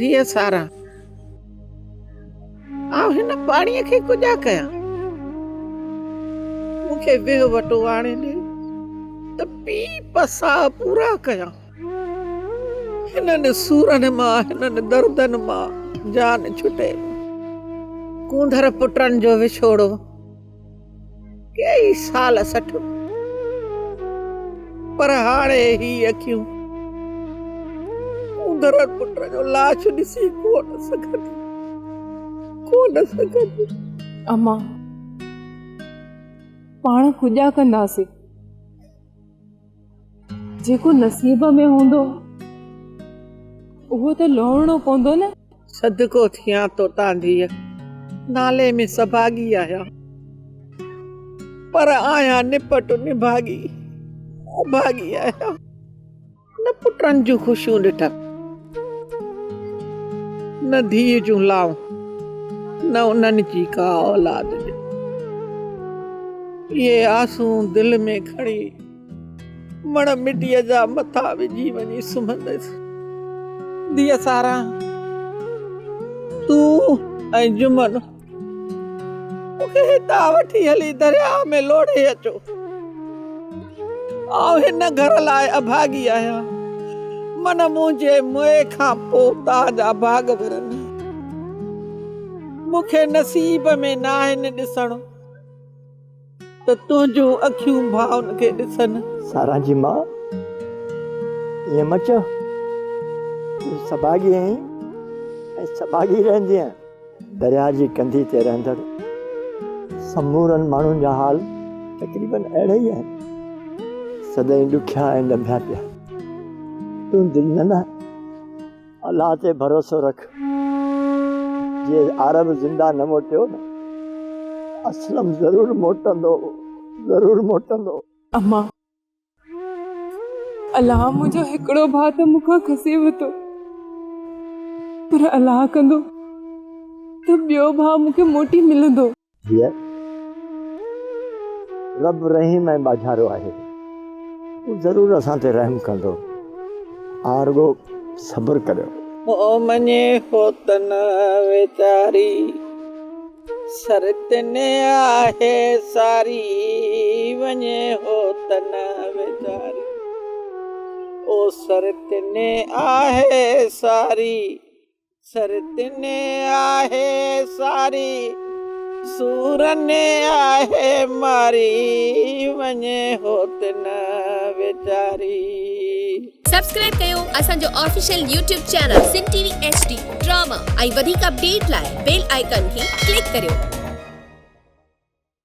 ڌيء ساران، آئون هن پاڻيء کي ڪجا ڪيان؟ مون کي ويهه وٽو آڻي ڏي ته پي پساهه پورا ڪيان. هنن سورن مان، هنن دردن مان جان ڇٽي. ڪونڌر پٽن جو وڇوڙو ڪيئي سال سٺو، پر هاڻي هي اکيون ڪونڌر پٽ جو لاش ڏسي ڪو نه سگهنديون، ڪو نه سگهنديون. امان، پاڻ ڪجا ڪنداسين. جيڪو نصيب ۾ هوندو اهو ته لوڙڻو پوندو نه. صدقو ٿيان توتان ڌيء، نالي ۾ سڀاڳي آهيان، پر آهيان نپٽ نڀاڳي، اڀاڳي آهيان. نه پٽن جون خوشيون ڏٺم، نه ڌيء جون لائون، نه انهن جي ڪا اولاد ڏٺم. اهي آسون دل ۾ کڻي مڻ مٽيء جا مٿا وجهي وڃي سمهندس. ڌيء ساران، تون ۽ جمن مون کي هتان وٺي هلي درياهه ۾ لوڙهي اچو. آئون هن گهر لاء اڀاڳي آهيان. من منهنجي مئي کان پوء توهان جا ڀاڳ ورن. مون کي نصيب ۾ ناهن ڏسڻ ته تنهنجون اکيون ڀائن کي ڏسن. ساران جي ماء، ائين مه چئه. تون سڀاڳي آهين ۽ سڀاڳي رهندينء. درياهه جي ڪنڌي تي رهندڙ سمورن ماڻهن جا حال تقريبن اهڙا ئي آهن. سدائين ڏکيا ۽ ڏنڀيا پيا. تون دل نه لاهه. الله تي ڀروسو رک. جي عارب زنده نه موٽيو نه اسلم ضرور موٽندو، ضرور موٽندو. امان! الله منهنجو هڪڙو ڀاء ته مون کان کسي ورتو پر الله ڪندو ته ٻيو ڀاء مون کي موٽي ملندو. ڌيء، رب رحيم ۽ ٻاجهارو آهي، هو ضرور اسان تي رحم ڪندو، اوهان رڳو صبر ڪريو. هو مڃي هوت نه ويچاري. سرت ني آهي ساري، وڃي هوت نه ويچاري. او سرت ني آهي ساري، سرت ني آهي ساري، سور ني آهي ماري، وڃي هوت نه ويچاري. سبسڪرائب ڪيو اسان جو official YouTube channel Sindh T V H D drama ۽ وڌيڪ اپڊيٽ لاء بيل آئيڪان کي ڪلڪ ڪريو.